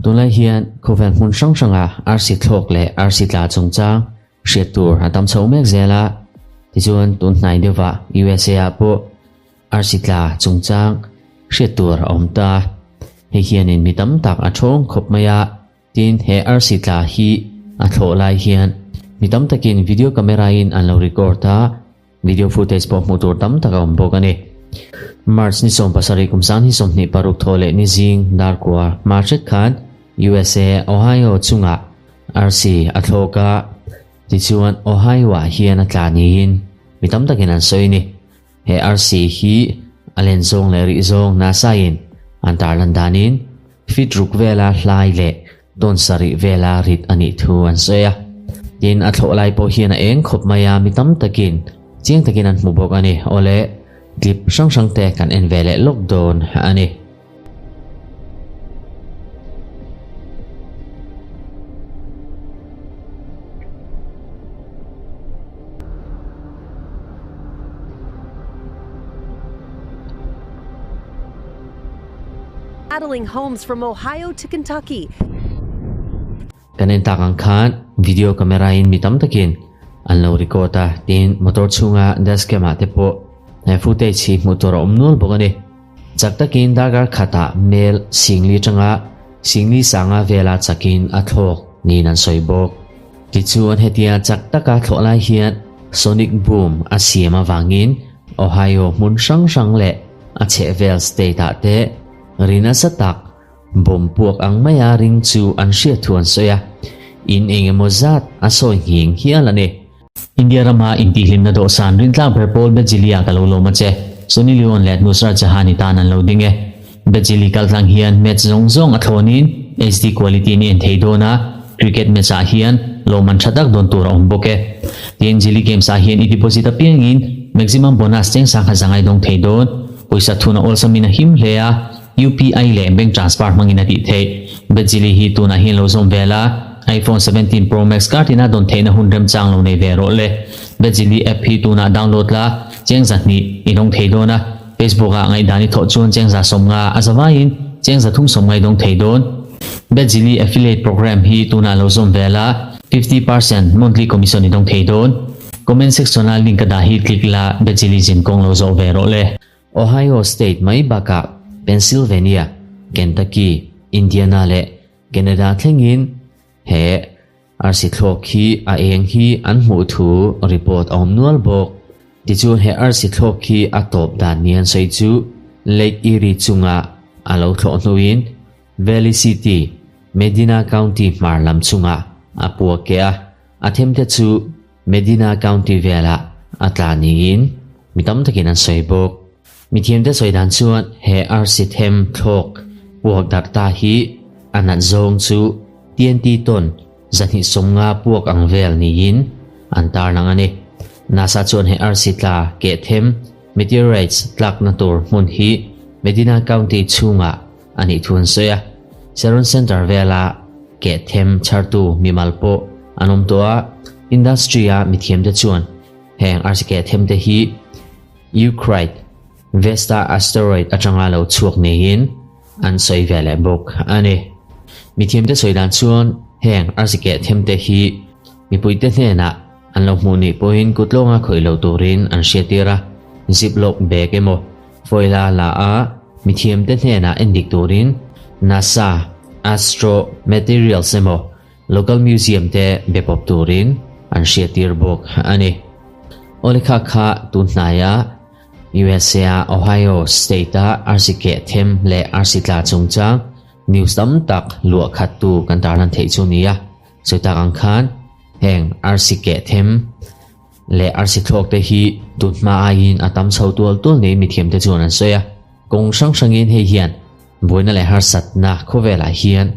Tunlai hian khawvel hmun hrang hranga arsi thlawk leh arsi tla chungchang hriat tur a tam chho mek zel a. Tichuan tun hnai deuhah USA ah pawh arsi tla chungchang hriat tur a awm ta. Hei hianin mi tam tak a thawng khawp mai a. Tin, he arsi tla hi a thlawh lai hian mi tam takin video camera in an lo record a, video footage pawh hmuh tur tam tak a awm bawk a ni. March ni 17 kum 2026 thaw leh ni zing dar kua hma hret khan USA Ohio chungah arsi a thlawk a, tichuan Ohio ah hian a tla niin mi tam takin an sawi a ni. He arsi hi a len zawng leh rih zawng NASA in an tarlan danin feet ruk vela hlai leh tawn sarih vela rit a nih thu an sawi a. Tin, a thlawh lai pawh hian a eng khawp mai a, mi tam takin chiang takin an hmu bawk a ni. Awle, clip hrang hrang te kan en ve leh lawk dawn a ni. Rattling homes from Ohio to Kentucky. Kan en tak ang khan video camera in mi tam takin an lo record a, tin motor chhunga dash cam ah te pawh he footage hi hmuh tur a awm nual bawk a ni. Chak takin darkar khatah mel singli atanga singli sanga vela chakin a thlawk niin an sawi bawk. Tichuan hetia chak taka thlawh lai hian sonic boom a siam avangin Ohio hmun hrang hrang leh a chhehvel state ah te ri nasa tak bomb puak ang maia ring chu an hriat thu an sawi a, in eng emaw zat a sawi nghing hial a ni. India rama intihhlimna dawhsan rintlak ber pawl Bejili-ah ka lo lawm a che. Sunny Leone leh Nusrat Jahan-i tan an lo ding e. Bejili kaltlang hian match zawng zawng a thlawnin HD quality in i en thei dawn a, cricket match-ah hian lawmman tha tak dawn tur a awm bawk e. Tin, Jili Games-ah hian i deposit apiangin maximum bonus cheng sangha zangai dawng thei dawn. Pawisa thun a awlsamin a him hle a, UPI leh bank transfer hmangin a tih theih. Bejili hi tunah hian lo zawm vel a. iPhone 17 Pro Max kar tina dawn theihna hun remchang lo nei ve rawh le. Bejili app hi tunah download la, cheng zahnih i dawng thei dawn a. Facebook ah ngaihdan i thawh chuan cheng za 50 a zavaiin cheng 350 i dawng thei dawn. Bejili affiliate program hi tunah lo zawm vel a, 50% monthly commission i dawng thei dawn. Comment section ah link ka dah hi click la, Bejili zin kawng lo zawh ve rawh le. Ohio State mai bakah Pennsylvania, Kentucky, Indiana leh Canada thlengin he arsi thlawk hi a eng hi an hmuh thu report a awm nual bawk. Tichuan he arsi thlawk hi a tawp dan ni an sawi chu Lake Erie chunga a lo thlawh hnuin Valley City, Medina County hmar lam chungah a puak keh a, a themte chu Medina County velah a tla niin mi tam takin an sawi bawk. Mithiamte sawi dan chuan he arsi them thlawk puak darh ta hi a nat zawng chu TNT tawn 250 puak ang vel niin an tarlang a ni. NASA chuan he arsi tla keh them, meteorites, tlakna tur hmun hi Medina County chhungah a nih thu an sawi a. Sharon Center vela keh them chhartu mimal pawh an awm tawh a, industry-a mithiamte chuan heng arsi keh themte hi Euclid, Vesta asteroid atanga lo chhuak niin an sawi ve leh bawk a ni. Mithiamte sawi dan chuan heng arsi keh themte hi mipuite hnenah an lo hmuh nih pawhin kutlawnga khawih lo turin an hriattir a, ziplock bag emaw foil-a la a mithiamte hnenah endik turin NASA Astro Materials emaw Local Museum te be pawp turin an hriattir bawk a ni. Awlekha kha tun hnaia USA a Ohio State a arsi keh them leh arsi tla chungchang news tam tak luah khattu kan tarlan theih chu ni a. Sawi tak ang khan heng arsi keh them leh arsi thlawk te hi tun hma aiin a tam chho tual tual niin mithiamte chuan an sawi a. Kawng hrang hrangin hei hian buaina leh harsatna khawvelah hian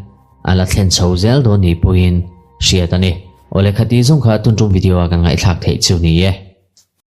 A la thlen chho zel dawn ni pawhin hriat a ni. Awle khati zawng kha tun tum video a kan ngaihthlak theih chu ni e.